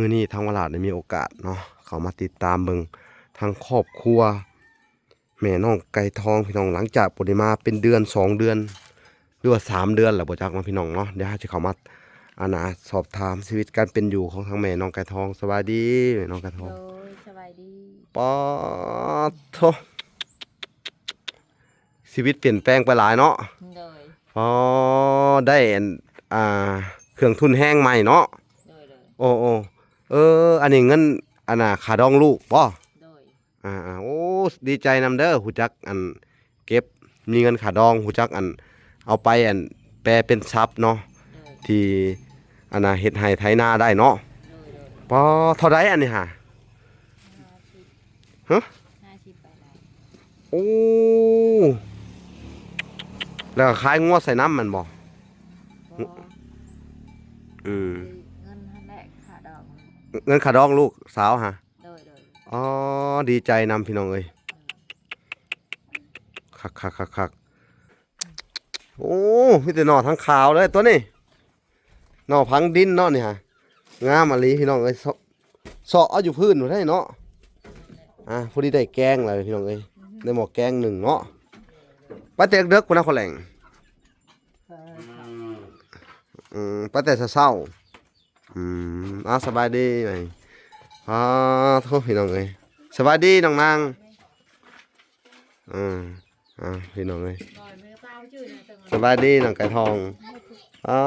ມື້ນີ້ທາງວາລາດໄດ້ມີໂອກາດເນາະ ເຂົ້າມາຕິດຕາມເບິ່ງທາງຄອບຄົວແມ່ນ້ອງໄກ່ທອງ ພີ່ນ້ອງ ຫຼັງຈາກບໍ່ໄດ້ມາເປັນເດືອນສອງເດືອນ ຫຼືວ່າສາມເດືອນແລ້ວບໍ່ຈັກເນາະ ພີ່ນ້ອງເນາະ. ດຽວເຮົາຊິເຂົ້າມາ ອັນນ່າ ສອບຖາມຊີວິດການເປັນຢູ່ຂອງທາງແມ່ນ້ອງໄກ່ທອງ. ສະບາຍດີແມ່ນ້ອງໄກ່ທອງ. ໂດຍ ສະບາຍດີ. ປາດໂທ້ ຊີວິດປ່ຽນແປງໄປຫຼາຍເນາະ. ໂດຍ. ອໍ ໄດ້ອັນ ອ່າ ເຄື່ອງທຸນແຮງໃໝ່ເນາະ. ໂດຍ ໂດຍ. ໂອ້ ໂອ້ ເອີ ອັນນີ້ເງິນ ອັນນ່າ ຄ່າດອງລູກບໍ? ໂດຍ. ອ່າໆ ໂອ້ ດີໃຈນຳເດີ ຮູ້ຈັກອັນເກັບ ມີເງິນຄ່າດອງ ຮູ້ຈັກອັນເອົາໄປອັນແປເປັນຊັບເນາະ. ໂດຍ. ທີ່ອັນນ່າ ເຮັດໄຮ່ໄຖນາໄດ້ເນາະ. ໂດຍ ໂດຍ. ປາ ເທົ່າໃດອັນນີ້ຫາ? ຫ້າສິບ. ຮະ? ຫ້າສິບປາຍໄດ້. ໂອ້ ແລ້ວກໍຂາຍງົວໃສ່ນຳແມ່ນບໍ່? ບໍ່. ອືມ. ເງິນຫັ້ນແຫຼະຄ່າດອງ. ເງິນຄ່າດອງລູກສາວຫາ? ໂດຍ ໂດຍ. ອໍ ດີໃຈນຳ ພີ່ນ້ອງເອີຍ. ຄັກໆໆໆ. ໂອ້ ມີແຕ່ໜໍ່ທັງຂາວເລີຍຕົວນີ້ ໜໍ່ຝັງດິນເນາະນີ້ຫາ. ງາມອີ່ຫຼີ ພີ່ນ້ອງເອີຍ. ເຊາະ ເຊາະເອົາຢູ່ພື້ນພຸ້ນເດ້ເນາະ. ອ່າ ພໍດີໄດ້ແກງແລ້ວ ພີ່ນ້ອງເອີຍ ໄດ້ໝໍ້ແກງໜຶ່ງເນາະ. ໄປແຕ່ເດິກພຸ້ນນະ ຄົນແຫຼງ. ອືມ ໄປແຕ່ເຊົ້າໆ. ອືມ ອ່າ ສະບາຍດີ. ອ່າ ໂທ້ ພີ່ນ້ອງເອີຍ ສະບາຍດີນ້ອງນາງ. ອືມ ອ່າ ພີ່ນ້ອງເອີຍ ສະບາຍດີນ້ອງໄກ່ທອງ. ອ່າ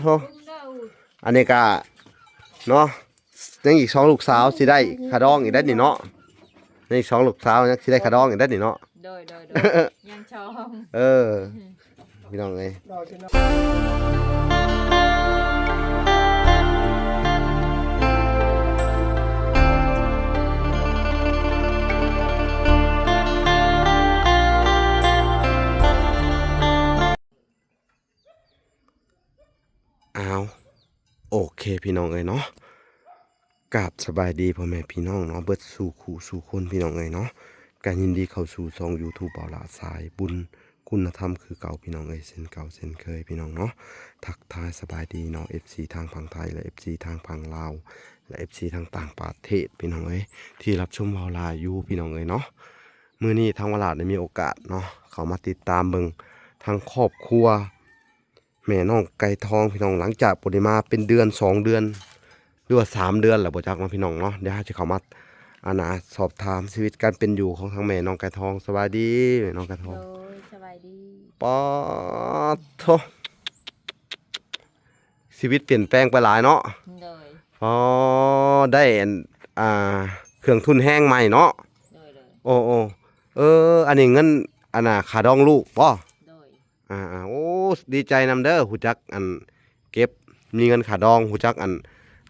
ໂທ້ ອັນນີ້ກະເນາະ ຍັງອີກສອງລູກສາວຊິໄດ້ຄ່າດອງອີກໄດ້ນີ້ເນາະ. ຍັງອີກສອງລູກສາວຍັງຊິໄດ້ຄ່າດອງອີກໄດ້ນີ້ເນາະ. ໂດຍ ໂດຍ ໂດຍ. ຍັງຊອງ ເອີ ພີ່ນ້ອງເອີຍ. ອ້າວ ໂອເຄ ພີ່ນ້ອງເອີຍເນາະ. ກາບສະບາຍດີພໍ່ແມ່ພີ່ນ້ອງເນາະ ເບິດສູ່ຄູ່ສູ່ຄົນ ພີ່ນ້ອງເອີຍເນາະ. ກະຍິນດີເຂົ້າສູ່ຊ່ອງຢູທູບ ເບົາຫຼ້າສາຍບຸນຄຸນນະທຳຄືເກົ່າ ພີ່ນ້ອງເອີຍ ເຊັ່ນເກົ່າເຊັ່ນເຄີຍ ພີ່ນ້ອງເນາະ. ທັກທາຍສະບາຍດີເນາະ ເອັຟຊີ ທາງຝັ່ງໄທ ແລະ ເອັຟຊີ ທາງຝັ່ງລາວ ແລະ ເອັຟຊີ ທາງຕ່າງປະເທດ ພີ່ນ້ອງເອີຍ ທີ່ຮັບຊົມເບົາຫຼ້າຢູ່ ພີ່ນ້ອງເອີຍເນາະ. ມື້ນີ້ທາງວາລາດໄດ້ມີໂອກາດເນາະ ເຂົ້າມາຕິດຕາມເບິ່ງທາງຄອບຄົວ ແມ່ນ້ອງໄກ່ທອງ ພີ່ນ້ອງ ຫຼັງຈາກບໍ່ໄດ້ມາເປັນເດືອນສອງເດືອນ ຫຼືວ່າສາມເດືອນແລ້ວບໍ່ຈັກເນາະ ພີ່ນ້ອງເນາະ. ດຽວເຮົາຊິເຂົ້າມາ ອັນນ່າ ສອບຖາມຊີວິດການເປັນຢູ່ຂອງທາງແມ່ນ້ອງໄກ່ທອງ. ສະບາຍດີແມ່ນ້ອງໄກ່ທອງ. ໂດຍ ສະບາຍດີ. ປາດໂທ້ ຊີວິດປ່ຽນແປງໄປຫຼາຍເນາະ. ໂດຍ. ອໍ ໄດ້ອັນ ອ່າ ເຄື່ອງທຸນແຮງໃໝ່ເນາະ. ໂດຍ ໂດຍ. ໂອ້ ໂອ້ ເອີ ອັນນີ້ເງິນ ອັນນ່າ ຄ່າດອງລູກບໍ? ໂດຍ. ອ່າໆ ໂອ້ ດີໃຈນຳເດີ ຮູ້ຈັກອັນເກັບ ມີເງິນຄ່າດອງ ຮູ້ຈັກອັນ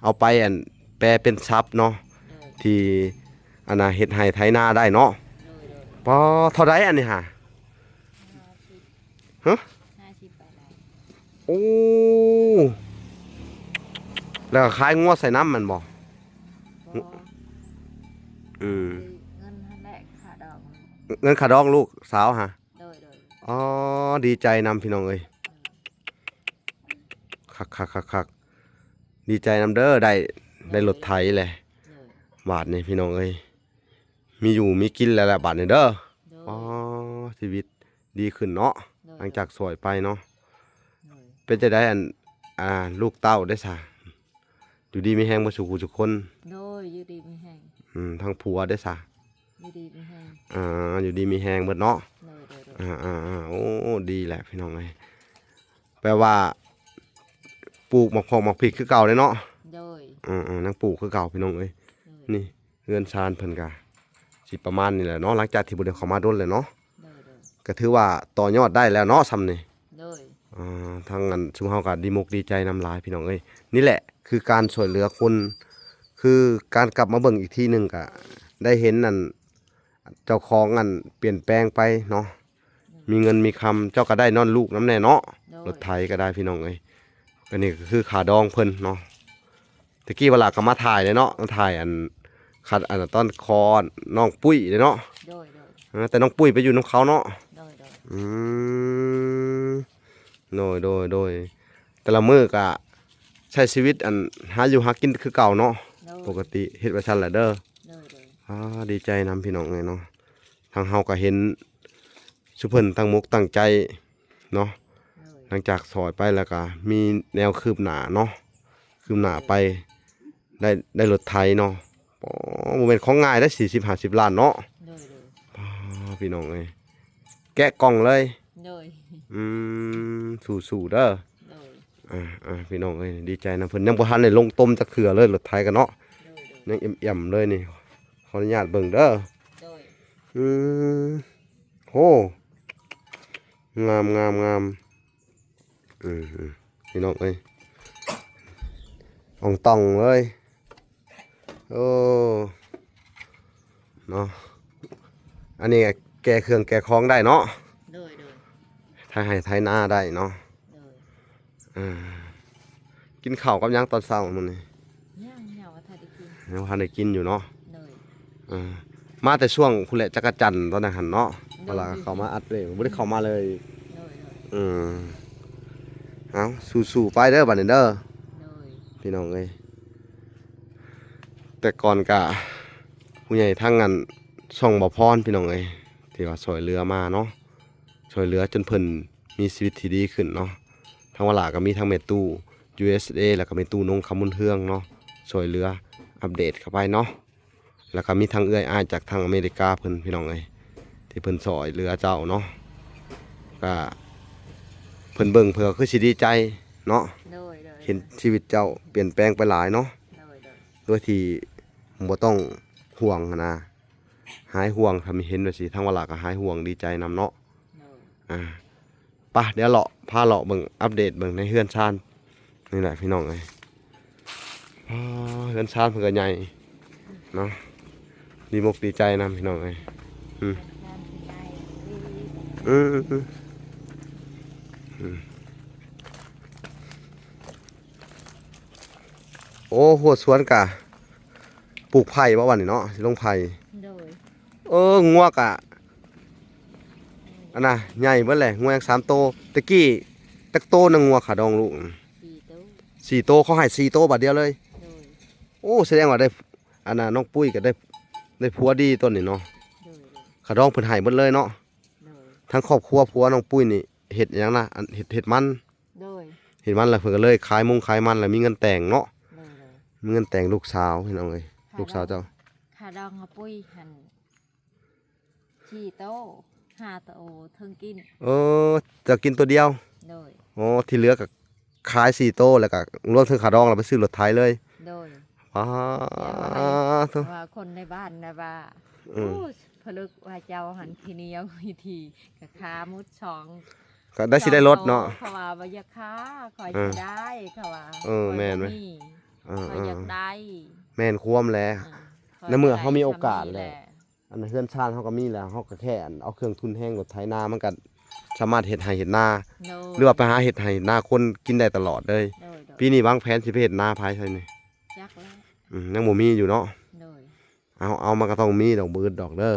ເອົາໄປອັນແປເປັນຊັບເນາະ. ໂດຍ. ທີ່ອັນນ່າ ເຮັດໄຮ່ໄຖນາໄດ້ເນາະ. ໂດຍ ໂດຍ. ປາ ເທົ່າໃດອັນນີ້ຫາ? ຫ້າສິບ. ຮະ? ຫ້າສິບປາຍໄດ້. ໂອ້ ແລ້ວກໍຂາຍງົວໃສ່ນຳແມ່ນບໍ່? ບໍ່. ອືມ. ເງິນຫັ້ນແຫຼະຄ່າດອງ. ເງິນຄ່າດອງລູກສາວຫາ? ໂດຍ ໂດຍ. ອໍ ດີໃຈນຳ ພີ່ນ້ອງເອີຍ. ຄັກໆໆໆ ດີໃຈນຳເດີ ໄດ້ ໄດ້ລົດໄຖແຫຼະ. ໂດຍ. ບາດນີ້ ພີ່ນ້ອງເອີຍ ມີຢູ່ມີກິນແລ້ວແຫຼະບາດນີ້ເດີ. ໂດຍ. ອໍ ຊີວິດດີຂຶ້ນເນາະ. ໂດຍ. ຫຼັງຈາກຊ່ອຍໄປເນາະ. ໂດຍ. ເປັນຈັ່ງໃດອັນ ອ່າ ລູກເຕົ້າເດ້ຊະ? ຢູ່ດີມີແຮງເບິດສູ່ຜູ້ສູ່ຄົນ. ໂດຍ ຢູ່ດີມີແຮງ. ອືມ ທັງຜົວເດ້ຊະ? ຢູ່ດີມີແຮງ. ອ່າ ຢູ່ດີມີແຮງເບິດເນາະ. ໂດຍ ໂດຍ ໂດຍ. ອ່າໆໆ ໂອ້ ດີແຫຼະ ພີ່ນ້ອງເອີຍ. ແປວ່າປູກໝາກພອກໝາກພິກຄືເກົ່າເດ້ເນາະ. ໂດຍ. ເອີໆ ຍັງປູກຄືເກົ່າ ພີ່ນ້ອງເອີຍ. ໂດຍ. ນີ້ເຮືອນຊານເພິ່ນກະຊິປະມານນີ້ແຫຼະເນາະ ຫຼັງຈາກທີ່ບໍ່ໄດ້ເຂົ້າມາດົນແລ້ວເນາະ. ໂດຍ ໂດຍ. ກະຖືວ່າຕໍ່ຍອດໄດ້ແລ້ວເນາະ ຊ່ຳນີ້. ໂດຍ. ອ່າ ທາງອັນຊຸມເຮົາກະດີມົກດີໃຈນຳຫຼາຍ ພີ່ນ້ອງເອີຍ. ນີ້ແຫຼະຄືການຊ່ວຍເຫຼືອຄົນ ຄືການກັບມາເບິ່ງອີກທີໜຶ່ງ ກະໄດ້ເຫັນອັນ ເຈົ້າຂອງອັນປ່ຽນແປງໄປເນາະ. ໂດຍ. ມີເງິນມີຄຳ ເຈົ້າກໍໄດ້ນອນລູກນຳແດ່ເນາະ. ໂດຍ. ລົດໄຖກໍໄດ້ ພີ່ນ້ອງເອີຍ. ອັນນີ້ກໍຄືຄ່າດອງເພິ່ນເນາະ. ຕະກີ້ວາລາກໍມາຖ່າຍເດ້ເນາະ ມາຖ່າຍອັນ ຄັດອັນຕອນຂໍນ້ອງປຸ້ຍເດ້ເນາະ. ໂດຍ ໂດຍ. ເອີ ແຕ່ນ້ອງປຸ້ຍໄປຢູ່ນຳເຂົາເນາະ. ໂດຍ ໂດຍ. ອືມ ໂດຍ ໂດຍ ໂດຍ. ແຕ່ລະມື້ກະ ຊ້ຊີວິດອັນຫາຢູ່ຫາກິນຄືເກົ່າເນາະ. ໂດຍ ປົກກະຕິເຮັດໄວ້ຊັ້ນແຫຼະເດີ. ໂດຍໆ ອາ ດີໃຈນຳພີ່ນ້ອງເອີຍເນາະ. ທາງເຮົາກໍເຫັນຊຸມເພິ່ນຕັ້ງມົກຕັ້ງໃຈເນາະ. ໂດຍ ຫຼັງຈາກຊ່ອຍໄປແລ້ວກໍມີແນວຄືບໜ້າເນາະ ຄືບໜ້າໄປ ໄດ້ ໄດ້ລົດໄຖເນາະ. ອໍ ບໍ່ແມ່ນຂອງງ່າຍເດ້ ສີ່ສິບຫ້າສິບລ້ານເນາະ. ໂດຍໆ ປ້າ ພີ່ນ້ອງເອີຍ ແກະກ່ອງເລີຍ. ໂດຍ ອືມ ສູ້ໆເດີ. ໂດຍ ອ່າໆ ພີ່ນ້ອງເອີຍ ດີໃຈນຳເພິ່ນ. ຍັງບໍ່ທັນໄດ້ລົງຕົມຈັກເທື່ອເລີຍ ລົດໄຖກັນເນາະ. ໂດຍໆ ຍັງແອມໆເລີຍນີ້. ຂໍອະນຸຍາດເບິ່ງເດີ. ໂດຍ ອືມ ໂຫ ງາມໆໆ. ອືມໆ ພີ່ນ້ອງເອີຍ ອອງຕອງເລີຍ. ໂອ້ ເນາະ ອັນນີ້ແກ່ເຄື່ອງແກ່ຂອງໄດ້ເນາະ. ໂດຍໆ ໄຖໄຮ່ໄຖນາໄດ້ເນາະ. ໂດຍ ອ່າ ກິນເຂົ້າກັບຫຍັງຕອນເຊົ້າມື້ນີ້? ຍັງ ຍັງບໍ່ທັນໄດ້ກິນ ຍັງບໍ່ທັນໄດ້ກິນຢູ່ເນາະ. ໂດຍ ອ່າ ມາແຕ່ຊ່ວງພຸ້ນແຫຼະ ຈັກກະຈັນຕອນນັ້ນຫັ້ນເນາະ. ໂດຍ ເວລາເຂົ້າມາອັດເວກ ບໍ່ໄດ້ເຂົ້າມາເລີຍ. ໂດຍໆ ອືມ ເອົາ ສູ້ໆໄປເດີບັດນີ້ເດີ. ໂດຍ ພີ່ນ້ອງເອີຍ ແຕ່ກ່ອນກະຜູ້ໃຫຍ່ທາງອັນຊ່ອງບໍ່ພອນ ພີ່ນ້ອງເອີຍ ທີ່ວ່າຊ່ອຍເຫຼືອມາເນາະ ຊ່ອຍເຫຼືອຈົນເພິ່ນ ມີຊີວິດທີ່ດີຂຶ້ນເນາະ. ທາງວາລາກໍມີທັງແມ່ຕູ້ ຢູເອສເອ ແລ້ວກໍແມ່ຕູ້ນົງຄຳບຸນເຮືອງເນາະ ຊ່ອຍເຫຼືອອັບເດດເຂົ້າໄປເນາະ. ແລ້ວກໍມີທັງເອື້ອຍອ້າຍຈາກທາງອາເມລິກາເພິ່ນ ພີ່ນ້ອງເອີຍ ທີ່ເພິ່ນຊ່ອຍເຫຼືອເຈົ້າເນາະ. ກໍເພິ່ນເບິ່ງເພິ່ນກໍຄືຊິດີໃຈເນາະ. ໂດຍໆ ເຫັນຊີວິດເຈົ້າປ່ຽນແປງໄປຫຼາຍເນາະ. ໂດຍໆ ໂດຍທີ່ບໍ່ຕ້ອງຫ່ວງຫັ້ນນະ ຫາຍຫ່ວງ. ຖ້າມີເຫັນແບບຊີ້ ທາງວາລາກໍຫາຍຫ່ວງ ດີໃຈນຳເນາະ. ໂດຍ ອ່າ ໄປ ດຽວເລາະ ພາເລາະເບິ່ງ ອັບເດດເບິ່ງໃນເຮືອນຊານນີ້ແຫຼະ ພີ່ນ້ອງເອີຍ. ອໍ ເຮືອນຊານເພິ່ນກໍໃຫຍ່ເນາະ ດີມົກດີໃຈນຳ ພີ່ນ້ອງເອີຍ. ອືມ ເຮືອນຊານເພິ່ນໃຫຍ່ ອືມ ອືມ ໂອ້ ຮົ້ວສວນກະ ປູກໄຜ່ບໍ່ ວັນນີ້ເນາະ ຊິລົງໄຜ່. ໂດຍ ເອີ ງົວກະ ອັນນ່າ ໃຫຍ່ເບິດແຫຼະ ງົວຍັງສາມໂຕ. ແຕ່ກີ້ຈັກໂຕນະ ງົວຂາດອງລູກ? ສີ່ໂຕ ສີ່ໂຕ ເຂົາໃຫ້ສີ່ໂຕບາດດຽວເລີຍ. ໂດຍ ໂອ້ ສະແດງວ່າໄດ້ ອັນນ່າ ນ້ອງປຸ້ຍກໍໄດ້ ໄດ້ຜົວດີຕົວນີ້ເນາະ. ໂດຍໆ ຂາດອງເພິ່ນໃຫ້ເບິດເລີຍເນາະ. ໂດຍ ທັງຄອບຄົວຜົວນ້ອງປຸ້ຍນີ້ເຮັດຫຍັງນະ ອັນ ເຮັດ ເຮັດມັນ. ໂດຍ ເຮັດມັນແລ້ວເພິ່ນກໍເລີຍຂາຍມົງຂາຍມັນ ແລ້ວມີເງິນແຕ່ງເນາະ. ໂດຍໆ ມີເງິນແຕ່ງລູກສາວ ພີ່ນ້ອງເອີຍ. ຄ່າດອງ ລູກສາວເຈົ້າ ຄ່າດອງຂອງປຸ້ຍຫັ້ນສີ່ໂຕ ຫ້າໂຕເທິງກິນ. ເອີ ເຈົ້າກິນໂຕດຽວ. ໂດຍ ໂອ້ ທີ່ເຫຼືອກໍຂາຍສີ່ໂຕ ແລ້ວກໍລວມເຖິງຄ່າດອງ ແລ້ວໄປຊື້ລົດໄຖເລີຍ. ໂດຍ ປາໂທ ແຕ່ວ່າໃຫ້ ແຕ່ວ່າຄົນໃນບ້ານນະວ່າ ອືມ ໂອ້ ຜະລຶກວ່າເຈົ້າຫັ້ນຂີ້ໜຽວຂີ້ຖີ່ ກະຄາໝົດສອງ ກໍໄດ້ ສອງ ຊິໄດ້ລົດເນາະ. ເຂົາວ່າບໍ່ຢາກຄາ ຂ້ອຍ ເອີ ຊິໄດ້ ເຂົາວ່າ. ເອີ ຂ້ອຍ ແມ່ນ ບໍ່ມີ ເອີ ຂ້ອຍຢາກໄດ້. ແມ່ນຄວາມແຫຼະ ເອີ ໃນເມື່ອເຮົາມີໂອກາດແຫຼະ ອັນເຮືອນຊານເຮົາກໍມີແລ້ວ ເຮົາກໍແຄ່ອັນເອົາເຄື່ອງທຶນແຮງລົດໄຖນາ ມັນກໍສາມາດເຮັດໄຮ່ເຮັດນາ. ໂດຍ ຫຼືວ່າໄປຫາເຮັດໄຮ່ເຮັດນາຄົນກິນໄດ້ຕະຫຼອດເລີຍ. ໂດຍໆ ປີນີ້ວາງແຜນຊິໄປເຮັດນາໃຜໃສ່ນີ້? ຈັກແລ້ວ ອືມ ຍັງບໍ່ມີຢູ່ເນາະ. ໂດຍ ເອົາ ເອົາ ມັນກໍຕ້ອງມີດອກ ບໍ່ອຶດດອກເດີ.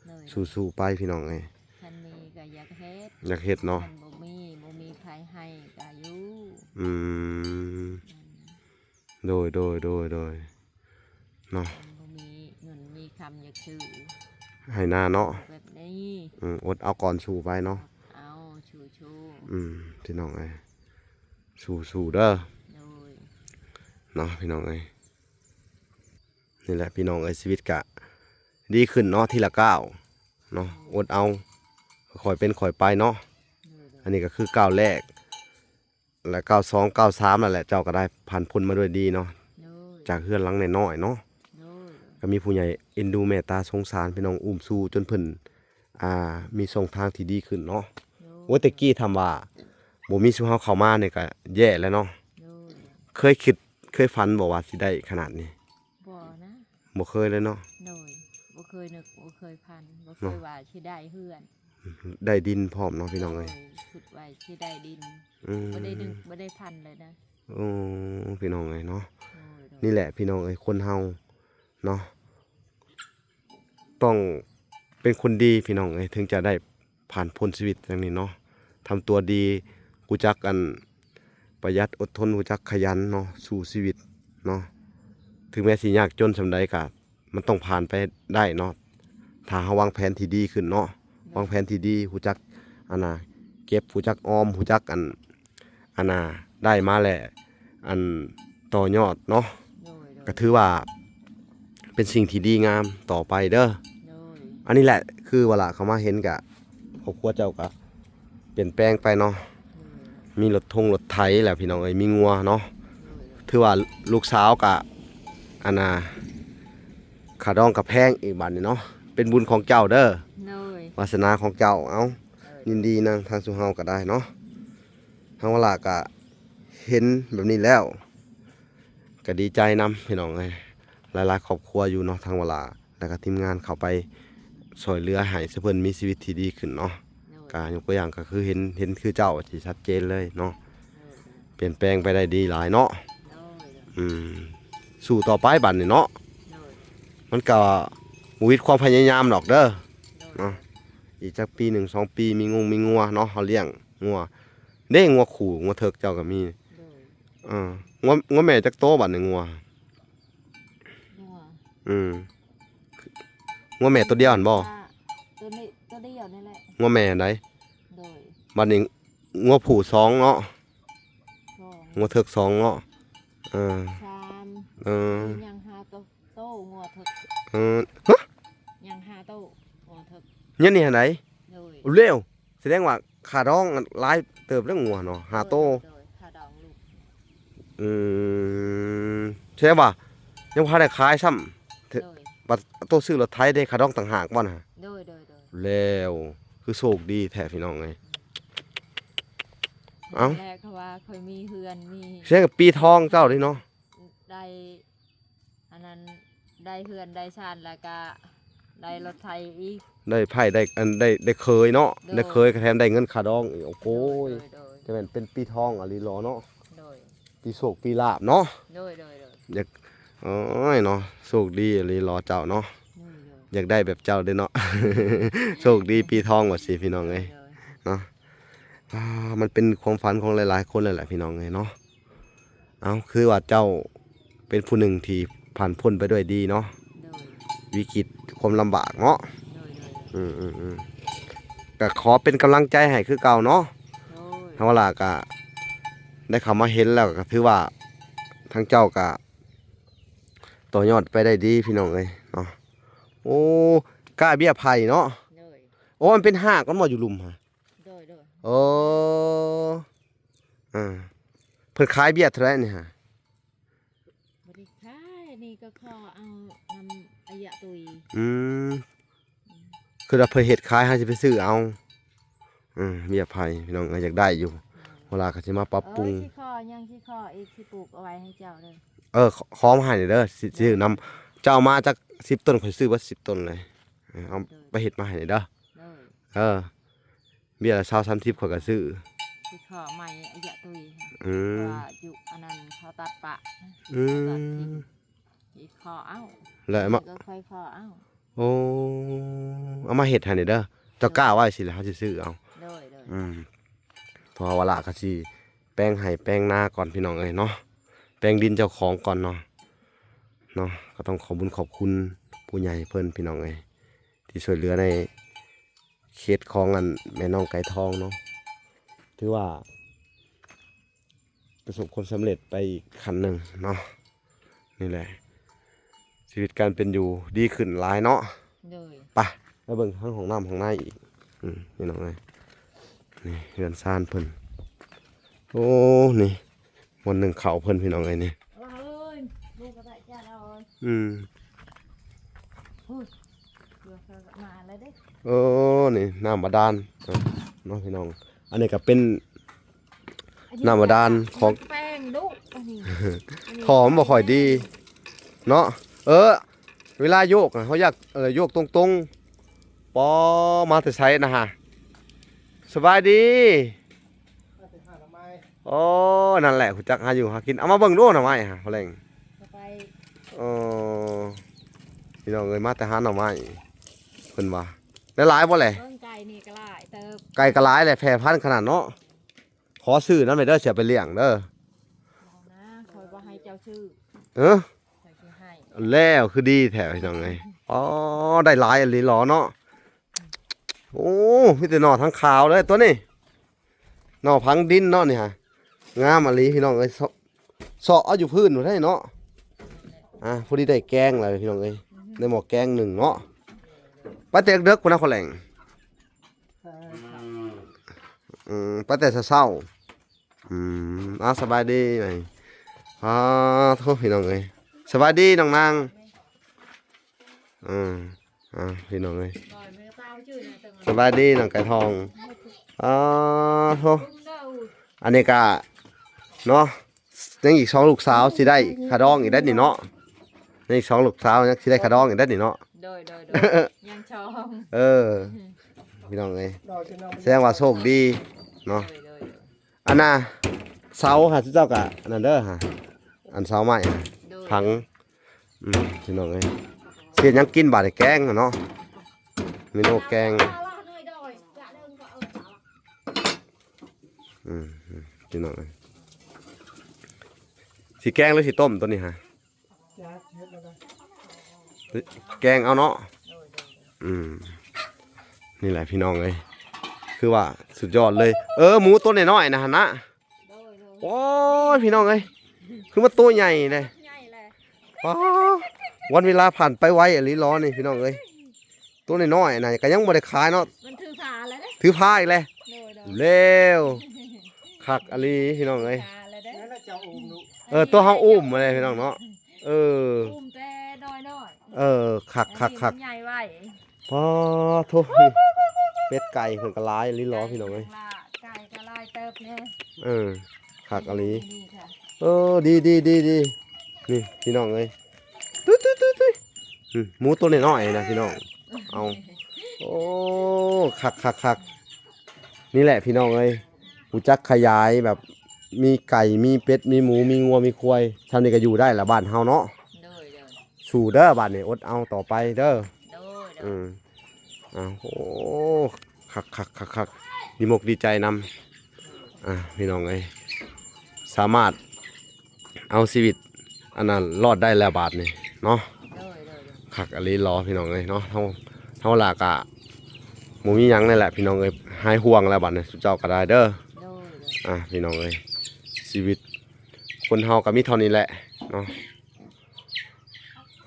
ໂດຍ ສູ້ໆໄປ ພີ່ນ້ອງເອີຍ. ຄັນມີກໍຢາກເຮັດ ຢາກເຮັດເນາະ. ຄັນບໍ່ມີ ບໍ່ມີໃຜໃຫ້ກໍຢູ່. ອືມ ອືມ ໂດຍໆໆໆ ເນາະ. ບໍ່ມີເງິນມີຄຳຢາກຊື້ໄຮ່ນາເນາະ ແບບນີ້. ອືມ ອົດເອົາກ່ອນ ສູ້ໄປເນາະ. ເອົາ ສູ້ໆ ອືມ ພີ່ນ້ອງເອີຍ ສູ້ໆເດີ. ໂດຍ ເນາະ ພີ່ນ້ອງເອີຍ. ນີ້ແຫຼະ ພີ່ນ້ອງເອີຍ ຊີວິດກະດີຂຶ້ນເນາະ ທີລະກ້າວເນາະ. ໂດຍ ອົດເອົາ ຄ່ອຍເປັນຄ່ອຍໄປເນາະ. ໂດຍໆ ອັນນີ້ກໍຄືກ້າວແລກ ແລະ ກ້າວສອງ ກ້າວສາມນັ້ນແຫຼະ ເຈົ້າກໍໄດ້ຜ່ານພົ້ນມາດ້ວຍດີເນາະ. ໂດຍ ຈາກເຮືອນຫຼັງນ້ອຍໆເນາະ. ໂດຍ ກໍມີຜູ້ໃຫຍ່ເອັນດູເມດຕາສົງສານ ພີ່ນ້ອງ ອຸ້ມຊູຈົນເພິ່ນ ອ່າ ມີຊ່ອງທາງທີ່ດີຂຶ້ນເນາະ. ໂດຍ ໂອ້ຍ ແຕ່ກີ້ຖ້າວ່າບໍ່ມີຊຸມເຮົາເຂົ້າມານີ້ກໍແຍ່ແລ້ວເນາະ. ໂດຍ ເຄີຍຄິດ ເຄີຍຝັນບໍ່ວ່າຊິໄດ້ຂະໜາດນີ້? ບໍ່ນະ ບໍ່ເຄີຍເລີຍເນາະ. ໂດຍ ບໍ່ເຄີຍນຶກ ບໍ່ເຄີຍຝັນ ບໍ່ເຄີຍວ່າຊິໄດ້ເຮືອນ ໄດ້ດິນພ້ອມເນາະ ພີ່ນ້ອງເອີຍ. ໂດຍ ຄິດວ່າຊິໄດ້ດິນ ອືມ ບໍ່ໄດ້ນຶກ ບໍ່ໄດ້ຝັນເລີຍນະ. ໂອ້ ພີ່ນ້ອງເອີຍເນາະ. ໂດຍໆ ນີ້ແຫຼະ ພີ່ນ້ອງເອີຍ ຄົນເຮົາເນາະ ຕ້ອງເປັນຄົນດີ ພີ່ນ້ອງເອີຍ ເຖິງຈະໄດ້ຜ່ານພົ້ນຊີວິດຢ່າງນີ້ເນາະ. ທຳຕົວດີ ຮູ້ຈັກອັນ ປະຢັດ ອົດທົນ ຮູ້ຈັກຂະຫຍັນເນາະ ສູ້ຊີວິດເນາະ. ເຖິງແມ່ນຊິຍາກຈົນສ່ຳໃດກະ ມັນຕ້ອງຜ່ານໄປໄດ້ເນາະ ຖ້າເຮົາວາງແຜນທີ່ດີຂຶ້ນເນາະ ວາງແຜນທີ່ດີ ຮູ້ຈັກ ອັນນ່າ ເກັບ ຮູ້ຈັກອອມ ຮູ້ຈັກ ອັນ ອັນນ່າ ໄດ້ມາແລ້ວ ອັນ ຕໍ່ຍອດເນາະ ໂດຍ ໂດຍ ກໍຖືວ່າເປັນສິ່ງທີ່ດີງາມຕໍ່ໄປເດີ. ໂດຍ ອັນນີ້ແຫຼະ ຄືວ່າລະ ເຂົ້າມາເຫັນກະ ຄອບຄົວເຈົ້າກະປ່ຽນແປງໄປເນາະ ໂດຍ ມີລົດທົງລົດໄຖແລ້ວ ພີ່ນ້ອງເອີຍ ມີງົວເນາະ ໂດຍ ໂດຍ ຖືວ່າລູກສາວກະ ອັນນ່າ ຄ່າດອງກະແພງອີກບາດນີ້ເນາະ ເປັນບຸນຂອງເຈົ້າເດີ ໂດຍ ວາສະໜາຂອງເຈົ້າ ເອົ້າ ເອີ ຍິນດີນຳທາງສູ່ເຮົາກໍໄດ້ເນາະ. ທາງວາລາກະເຫັນແບບນີ້ແລ້ວ ກໍດີໃຈນຳ ພີ່ນ້ອງເອີຍ ຫຼາຍໆຄອບຄົວຢູ່ເນາະ ທາງວາລາ ແລ້ວກໍທີມງານເຂົ້າໄປຊ່ວຍເຫຼືອໃຫ້ເພິ່ນມີຊີວິດທີ່ດີຂຶ້ນເນາະ ໂດຍ ກະຍົກຕົວຢ່າງກໍຄືເຫັນ ເຫັນຄືເຈົ້າທີ່ຊັດເຈນເລີຍເນາະ ໂດຍ ປ່ຽນແປງໄປໄດ້ດີຫຼາຍເນາະ ໂດຍ ອືມ ສູ້ຕໍ່ໄປບາດນີ້ເນາະ ໂດຍ ມັນກໍບໍ່ຫວິດຄວາມພະຍາຍາມດອກເດີ ໂດຍ ເນາະ ອີກຈັກປີໜຶ່ງສອງປີ ມີງົວ ມີງົວເນາະ ເຮົາລ້ຽງງົວ ເດ້ ງົວຄູ່ ງົວເຖິກເຈົ້າກໍມີ ໂດຍ ເອີ ງົວ ງົວແມ່ຈັກໂຕບາດນີ້ ງົວ ງົວ ອືມ ງົວແມ່ໂຕດຽວຫັ້ນບໍ່? ໂຕນີ້ ໂຕດຽວນີ້ແຫຼະ ງົວແມ່ຫັ້ນໃດ ໂດຍ ບາດນີ້ງົວຜູ້ສອງເນາະ ສອງ ງົວເຖິກສອງເນາະ ເອີ ສາມ ເອີ ຍັງຫ້າໂຕ ໂຕ ງົວເຖິກ ເອີ ຮະ ຍັງຫ້າໂຕ ງົວເຖິກ ຍັງນີ້ຫັ້ນໃດ ໂດຍ ເລັວ ສະແດງວ່າຄ່າດອງຫຼາຍເຕີບແລ້ວ ງົວເນາະ ຫ້າໂຕ ໂດຍ ໂດຍ ຄ່າດອງລູກ ອືມ ສະແດງວ່າຍັງບໍ່ທັນໄດ້ຂາຍຊ້ຳ ໂດຍ ບັດໂຕຊື້ລົດໄຖເດ້ ຄ່າດອງຕ່າງຫາກບໍ່ນະ ໂດຍ ໂດຍ ໂດຍ ແລ້ວ ຄືໂຊກດີແທ້ ພີ່ນ້ອງເອີຍ ເອົ້າ ແລະ ເຂົາວ່າຂ້ອຍມີເຮືອນ ມີ ສະແດງວ່າປີທອງເຈົ້າເດ້ເນາະ ໄດ້ ອັນນັ້ນ ໄດ້ເຮືອນໄດ້ຊານ ແລ້ວກະໄດ້ລົດໄຖອີກ ໄດ້ໃພ້ໄດ້ ອັນ ໄດ້ ໄດ້ເຂີຍເນາະ ໂດຍ ໄດ້ເຂີຍກໍແຖມໄດ້ເງິນຄ່າດອງອີກ ໂອ້ໂຫ ໂດຍ ໂດຍ ໂດຍ ຈະແມ່ນເປັນປີທອງອີ່ຫຼີຫຼໍເນາະ ໂດຍ ປີໂຊກປີລາບເນາະ ໂດຍ ໂດຍ ໂດຍ ຢາກ ໂອ້ຍເນາະ ໂຊກດີອີ່ຫຼີຫຼໍເຈົ້າເນາະ ໂດຍ ໂດຍ ຢາກໄດ້ແບບເຈົ້າເດ້ເນາະ ໂຊກດີປີທອງວ່າຊີ້ ພີ່ນ້ອງເອີຍ ໂດຍ ເນາະ ອ່າ ມັນເປັນຄວາມຝັນຂອງຫຼາຍໆຄົນແລ້ວແຫຼະ ພີ່ນ້ອງເອີຍເນາະ. ເອົ້າ ຄືວ່າເຈົ້າເປັນຜູ້ໜຶ່ງທີ່ຜ່ານພົ້ນໄປດ້ວຍດີເນາະ ໂດຍ ວິກິດຄວາມລຳບາກເນາະ ໂດຍ ໂດຍ ອືມໆ ກໍຂໍເປັນກຳລັງໃຈໃຫ້ຄືເກົ່າເນາະ ໂດຍ ທາງວາລາກໍໄດ້ເຂົ້າມາເຫັນແລ້ວ ກໍຖືວ່າທາງເຈົ້າກໍຕໍ່ຍອດໄປໄດ້ດີ ພີ່ນ້ອງເອີຍເນາະ ໂອ້ ກ້າເບ້ຍໄຜ່ເນາະ ໂດຍ ໂອ້ ມັນເປັນຮາກມັນບໍ່ ຢູ່ລຸ່ມຫັ້ນ ໂດຍ ໂດຍ ໂອ້ ອ່າ ເພິ່ນຂາຍເບ້ຍເທົ່າໃດນີ້ຫະ? ບໍ່ໄດ້ຂາຍ ນີ້ກໍຂໍເອົານຳອາຍະຕຸຍ ອືມ ອືມ ຄືວ່າເພິ່ນເຮັດຂາຍ ເຮົາຊິໄປຊື້ເອົາ ອືມ ເບ້ຍໄຜ່ ພີ່ນ້ອງເອີຍ ຢາກໄດ້ຢູ່ ເວລາກໍຊິມາປັບປຸງ ເອີ ຊິຂໍຫຍັງ ຊິຂໍອີກ ຊິປູກເອົາໄວ້ໃຫ້ເຈົ້າເດີ ເອີ ຂໍມາໃຫ້ເດີ ຊິ ຊິຊື້ນຳ ເຈົ້າເອົາມາຈັກສິບຕົ້ນ ຂ້ອຍຊື້ເບິດສິບຕົ້ນເລີຍ ເອີ ເອົາໄປເຮັດມາໃຫ້ເດີ ໂດຍ ເອີ ເບ້ຍລະຊາວ ສາມສິບ ຂ້ອຍກໍຊື້ ຊິຂໍໃໝ່ອາຍະຕຸຍ ອືມ ວ່າຢູ່ອັນນັ້ນເຂົາຕັດປະ ອືມ ເຂົາຕັດຖິ້ມ ຊິຂໍເອົາ ແລ້ວມາ ກໍຄ່ອຍຂໍເອົາ ໂອ້ ເອົາມາເຮັດໃຫ້ແດ່ເດີ ເຈົ້າກ້າໄວ້ຊິແລ້ວ ເຮົາຊິຊື້ເອົາ ໂດຍ ໂດຍ ອືມ ເພາະວ່າວາລະກໍຊິແປງໄຮ່ແປງນາກ່ອນ ພີ່ນ້ອງເອີຍເນາະ ແປງດິນເຈົ້າຂອງກ່ອນເນາະ ເນາະ ກໍຕ້ອງຂອບບຸນຂອບຄຸນຜູ້ໃຫຍ່ເພິ່ນ ພີ່ນ້ອງເອີຍ ທີ່ຊ່ວຍເຫຼືອໃນເຂດຂອງອັນແມ່ນ້ອງໄກ່ທອງເນາະ ຖືວ່າປະສົບຄວາມສຳເລັດໄປອີກຂັ້ນໜຶ່ງເນາະ ນີ້ແຫຼະ ຊີວິດການເປັນຢູ່ດີຂຶ້ນຫຼາຍເນາະ ໂດຍ ໄປ ໄປເບິ່ງທາງຫ້ອງນ້ຳຫ້ອງໃນອີກ ອືມ ພີ່ນ້ອງເອີຍ ນີ້ເຮືອນຊານເພິ່ນ ໂອ້ ນີ້ບ່ອນໜຶ່ງເຂົ້າເພິ່ນ ພີ່ນ້ອງເອີຍ ນີ້ ວ່າເອີຍ ລູກກໍໄດ້ຈານເອົາ ອືມ ໂອ້ຍ ເກືອບເຂົາກໍມາແລ້ວເດ້ ເອີ ນີ້ນ້ຳບາດານເນາະ ພີ່ນ້ອງ ອັນນີ້ກໍເປັນ ນ້ຳບາດານຂອງ ແປງດຸ ອັນນີ້ ທ່ອມັນບໍ່ຄ່ອຍດີເນາະ ເອີ ເວລາໂຍກ ເຮົາຢາກ ເອີ ໂຍກຕົງໆ ປໍ ມາແຕ່ໃສນະຫະ ສະບາຍດີ ມາແຕ່ຫາໜໍ່ໄມ້ ໂອ້ ນັ້ນແຫຼະ ຮູ້ຈັກຫາຢູ່ຫາກິນ ເອົາມາເບິ່ງດູໜໍ່ໄມ້ຫະ ພໍ່ແລງ ເອີ ພີ່ນ້ອງເອີຍ ມາແຕ່ຫາໜໍ່ໄມ້ ເພິ່ນວ່າ ໄດ້ຫຼາຍບໍ່ແຫຼະ ເບິ່ງໄກ່ນີ້ກໍຫຼາຍເຕີບ ໄກ່ກໍຫຼາຍແຫຼະ ແຜ່ພັນຂະໜາດເນາະ ຂໍຊື້ນຳແດ່ເດີ ຊິເອົາໄປລ້ຽງເດີ ເອີ ແລ້ວຄືດີແທ້ພີ່ນ້ອງເອີຍ. ອໍ ໄດ້ຫຼາຍອີ່ຫຼີຫຼໍເນາະ. ໂອ້ ມີແຕ່ໜໍ່ທັງຂາວເລີຍຕົວນີ້ ໜໍ່ຝັງດິນເນາະນີ້ຫາ. ງາມອີ່ຫຼີພີ່ນ້ອງເອີຍ. ເຊາະ ເຊາະເອົາຢູ່ພື້ນພຸ້ນໄດ໋ເນາະ. ອ່າ ພໍດີໄດ້ແກງແລ້ວພີ່ນ້ອງເອີຍ ໄດ້ໝໍ້ແກງໜຶ່ງເນາະ. ໄປແຕ່ເດິກພຸ້ນນະ ພໍ່ແຫຼງ. ອືມ ໄປແຕ່ເຊົ້າໆ. ອືມ ອ່າ ສະບາຍດີ. ອ່າ ໂທ ພີ່ນ້ອງເອີຍ ສະບາຍດີນ້ອງນາງ. ອືມ ອ່າ ພີ່ນ້ອງເອີຍ ສະບາຍດີນ້ອງໄກ່ທອງ. ອ່າ ໂທ ອັນນີ້ກະເນາະ ຍັງອີກສອງລູກສາວຊິໄດ້ຄ່າດອງອີກໄດ໋ນີ້ເນາະ. ຍັງອີກສອງລູກສາວຍັງຊິໄດ້ຄ່າດອງອີກໄດ໋ນີ້ເນາະ. ໂດຍ ໂດຍ ໂດຍ ຍັງສອງ. ເອີ ພີ່ນ້ອງເອີຍ ແສດງວ່າໂຊກດີເນາະ. ໂດຍ ໂດຍ ໂດຍ. ອັນນ່າ ເສົາຫາ ເຈົ້າກະອັນນັ້ນເດີຫາ ອັນເສົາໄມ້ຫາ ໂດຍ ຜັງ. ອືມ ພີ່ນ້ອງເອີຍ ຊິເຮັດຫຍັງກິນບາດນີ້? ແກງຫັ້ນເນາະ ເມນູແກງ. ອືມ ພີ່ນ້ອງເອີຍ ຊິແກງຫຼືຊິຕົ້ມຕົວນີ້ຫາ? ແກງເອົາເນາະ. ອືມ ນີ້ແຫຼະພີ່ນ້ອງເອີຍ ຄືວ່າສຸດຍອດເລີຍ. ເອີ ໝູຕົວນ້ອຍໆນະຫັ້ນນະ. ໂອ້ຍ ພີ່ນ້ອງເອີຍ ຄືມາຕົວໃຫຍ່ເດ້. ວ້າ ວັນເວລາຜ່ານໄປໄວອີ່ຫຼີຫຼໍນີ້ພີ່ນ້ອງເອີຍ. ຕົວນ້ອຍໆນະກະຍັງບໍ່ໄດ້ຂາຍເນາະ. ມັນຖືພາແລ້ວເດ້ ຖືພາອີກແລ້ວ. ໂດຍ ໂດຍ ແລ້ວ ຄັກອີ່ຫຼີພີ່ນ້ອງເອີຍ. ເອີ ຕົວເຮົາອຸ້ມມາເດ້ພີ່ນ້ອງເນາະ. ເອີ ອຸ້ມແຕ່ນ້ອຍໆ. ເອີ ຄັກໆໆ ໃຫຍ່ໄວ. ປາໂທ ເປັດໄກ່ເພິ່ນກະຫຼາຍອີ່ຫຼີຫຼໍພີ່ນ້ອງເອີຍ. ໄກ່ກະຫຼາຍເຕີບແດ່. ເອີ ຄັກອີ່ຫຼີ. ເອີ ດີໆໆໆ ນີ້ພີ່ນ້ອງເອີຍ ຕຸ້ຍໆໆໆ. ອືມ ໝູຕົວນ້ອຍໆນະພີ່ນ້ອງ. ເອົາ ໂອ້ ຄັກໆໆ. ນີ້ແຫຼະພີ່ນ້ອງເອີຍ ຮູ້ຈັກຂະຫຍາຍແບບ ມີໄກ່ ມີເປັດ ມີໝູ ມີງົວ ມີຄວາຍ ຊ່ຳນີ້ກະຢູ່ໄດ້ລະບ້ານເຮົາເນາະ. ໂດຍ ໂດຍ. ສູ້ເດີ ບາດນີ້ອົດເອົາຕໍ່ໄປເດີ. ໂດຍ ໂດຍ. ອືມ ອ້າວ ໂອ້ ຄັກໆໆໆ ດີມົກດີໃຈນຳ. ອ່າ ພີ່ນ້ອງເອີຍ ສາມາດເອົາຊີວິດອັນນັ້ນລອດໄດ້ແລ້ວບາດນີ້ເນາະ. ໂດຍ ໂດຍ ໂດຍ. ຄັກອີ່ຫຼີຫຼໍພີ່ນ້ອງເອີຍເນາະ. ເຮົາ ເຮົາລະກະບໍ່ມີຫຍັງແລ້ວແຫຼະພີ່ນ້ອງເອີຍ ຫາຍຫ່ວງແລ້ວບາດນີ້ ສຸເຈົ້າກະໄດ້ເດີ. ໂດຍ ໂດຍ. ອ່າ ພີ່ນ້ອງເອີຍ ຊີວິດຄົນເຮົາກະມີເທົ່ານີ້ແຫຼະເນາະ.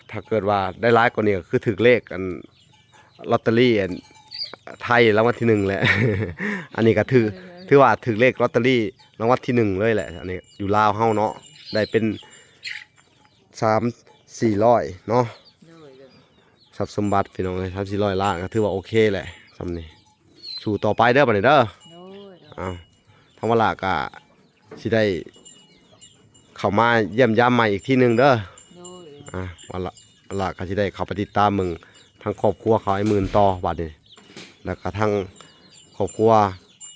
ຖ້າເກີດວ່າໄດ້ຫຼາຍກວ່ານີ້ກະຄືຖືກເລກອັນ ລອດເຕີຣີອັນໄທລາງວັນທີໜຶ່ງແຫຼະ. ອັນນີ້ກະຖື ເອີ ຖືວ່າຖືກເລກລອດເຕີຣີລາງວັນທີໜຶ່ງເລີຍແຫຼະ. ອັນນີ້ຢູ່ລາວເຮົາເນາະ ໄດ້ເປັນສາມສີ່ຮ້ອຍເນາະ. ໂດຍ ໂດຍ. ຊັບສົມບັດພີ່ນ້ອງເອີຍ ສາມສີ່ຮ້ອຍລ້ານກະຖືວ່າໂອເຄແຫຼະ. ຊ່ຳນີ້ ສູ້ຕໍ່ໄປເດີບາດນີ້ເດີ. ໂດຍ ໂດຍ. ອ້າວ ທາງວາລະກະຊິໄດ້ເຂົ້າມາຢ້ຽມຢາມໃໝ່ອີກທີໜຶ່ງເດີ. ໂດຍ. ອ່າ ວາລະ ວາລະກະຊິໄດ້ເຂົ້າໄປຕິດຕາມເບິ່ງທາງຄອບຄົວເຂົາອ້າຍໝື່ນຕໍ່ບາດນີ້ ແລ້ວກະທາງຄອບຄົວ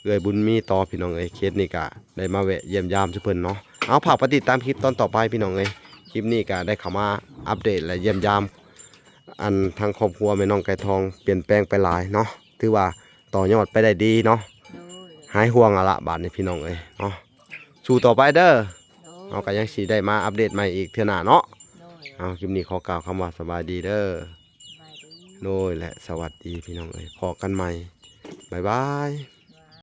ເອື້ອຍບຸນມີຕໍ່ພີ່ນ້ອງເອີຍ. ເຄສນີ້ກະໄດ້ມາແວະຢ້ຽມຢາມຊຸເພິ່ນເນາະ. ເອົາ ຝາກໄປຕິດຕາມຄລິບຕອນຕໍ່ໄປພີ່ນ້ອງເອີຍ. ຄລິບນີ້ກະໄດ້ເຂົ້າມາອັບເດດ ແລະ ຢ້ຽມຢາມ ອັນທາງຄອບຄົວແມ່ນ້ອງໄກ່ທອງປ່ຽນແປງໄປຫຼາຍເນາະ ຖືວ່າຕໍ່ຍອດໄປໄດ້ດີເນາະ. ໂດຍ. ຫາຍຫ່ວງແລ້ວລະບາດນີ້ພີ່ນ້ອງເອີຍເນາະ. ສູ້ຕໍ່ໄປເດີ. ໂດຍ. ເຮົາກະຍັງຊິໄດ້ມາອັບເດດໃໝ່ອີກເທື່ອໜ້າເນາະ. ໂດຍ. ເອົາ ຄລິບນີ້ຂໍກ່າວຄຳວ່າສະບາຍດີເດີ. ສະບາຍດີ. ໂດຍ ແລະ ສະຫວັດດີພີ່ນ້ອງເອີຍ ພໍ້ກັນໃໝ່ ບາຍບາຍ.